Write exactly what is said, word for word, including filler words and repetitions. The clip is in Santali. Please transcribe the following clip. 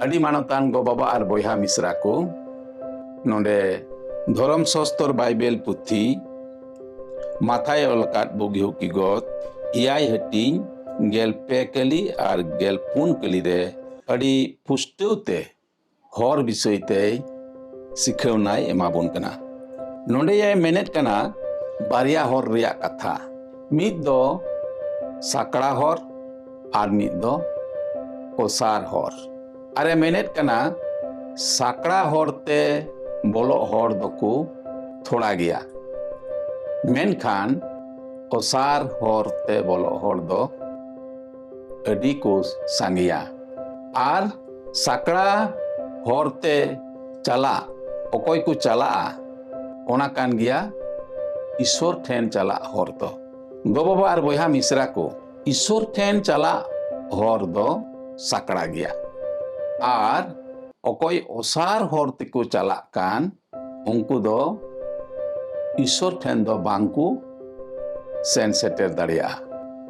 ᱟᱹᱰᱤ ᱢᱟᱱᱚᱛᱟᱱ ᱜᱚ ᱵᱟᱵᱟ ᱟᱨ ᱵᱚᱭᱦᱟ ᱢᱤᱥᱨᱟ ᱠᱚ, ᱱᱚᱰᱮ ᱫᱷᱚᱨᱚᱢ ᱥᱚᱥᱛᱚᱨ ᱵᱟᱭᱵᱮᱞ ᱯᱩᱛᱷᱤ ᱢᱟᱛᱷᱟᱭ ᱚᱞ ᱟᱠᱟᱫ ᱵᱩᱜᱤ ᱦᱩᱠᱤ ᱜᱚᱛ ᱮᱭᱟᱭ ᱦᱟᱹᱴᱤᱧ ᱜᱮᱞ ᱯᱮ ᱠᱟᱹᱞᱤ ᱟᱨ ᱜᱮᱞ ᱯᱩᱱ ᱠᱟᱹᱞᱤ ᱨᱮ ᱟᱹᱰᱤ ᱯᱩᱥᱴᱟᱹᱣ ᱛᱮ ᱦᱚᱨ ᱵᱤᱥᱚᱭ ᱛᱮᱭ ᱥᱤᱠᱷᱟᱹᱣᱱᱟᱭ ᱮᱢᱟᱵᱚᱱ ᱠᱟᱱᱟ᱾ ᱱᱚᱰᱮᱭᱮ ᱢᱮᱱᱮᱫ ᱠᱟᱱᱟ ᱵᱟᱨᱭᱟ ᱦᱚᱨ ᱨᱮᱭᱟᱜ ᱠᱟᱛᱷᱟ, ᱢᱤᱫ ᱫᱚ ᱥᱟᱠᱲᱟ ᱦᱚᱨ ᱟᱨ ᱢᱤᱫ ᱫᱚ ᱚᱥᱟᱨ ᱦᱚᱨ᱾ ᱟᱨᱮ ᱢᱮᱱᱮᱫ ᱠᱟᱱᱟ ᱥᱟᱠᱲᱟ ᱦᱚᱨ ᱛᱮ ᱵᱚᱞᱚᱜ ᱦᱚᱲ ᱫᱚᱠᱚ ᱛᱷᱚᱲᱟ ᱜᱮᱭᱟ, ᱢᱮᱱᱠᱷᱟᱱ ᱚᱥᱟᱨ ᱦᱚᱨ ᱛᱮ ᱵᱚᱞᱚᱜ ᱦᱚᱲ ᱫᱚ ᱟᱹᱰᱤ ᱠᱚ ᱥᱟᱸᱜᱮᱭᱟ᱾ ᱟᱨ ᱥᱟᱠᱲᱟ ᱦᱚᱨ ᱛᱮ ᱪᱟᱞᱟᱜ, ᱚᱠᱚᱭ ᱠᱚ ᱪᱟᱞᱟᱜᱼᱟ, ᱚᱱᱟ ᱠᱟᱱ ᱜᱮᱭᱟ ᱤᱥᱚᱨ ᱴᱷᱮᱱ ᱪᱟᱞᱟᱜ ᱦᱚᱨ ᱫᱚ᱾ ᱜᱚ ᱵᱟᱵᱟ ᱟᱨ ᱵᱚᱭᱦᱟ ᱢᱤᱥᱨᱟ ᱠᱚ, ᱤᱥᱚᱨ ᱴᱷᱮᱱ ᱪᱟᱞᱟᱜ ᱦᱚᱨ ᱫᱚ ᱥᱟᱠᱲᱟ ᱜᱮᱭᱟ᱾ ᱟᱨ ᱚᱠᱚᱭ ᱚᱥᱟᱨ ᱦᱚᱨ ᱛᱮᱠᱚ ᱪᱟᱞᱟᱜ ᱠᱟᱱ, ᱩᱱᱠᱩ ᱫᱚ ᱤᱥᱚᱨ ᱴᱷᱮᱱ ᱫᱚ ᱵᱟᱝ ᱠᱚ ᱥᱮᱱ ᱥᱮᱴᱮᱨ ᱫᱟᱲᱮᱭᱟᱜᱼᱟ᱾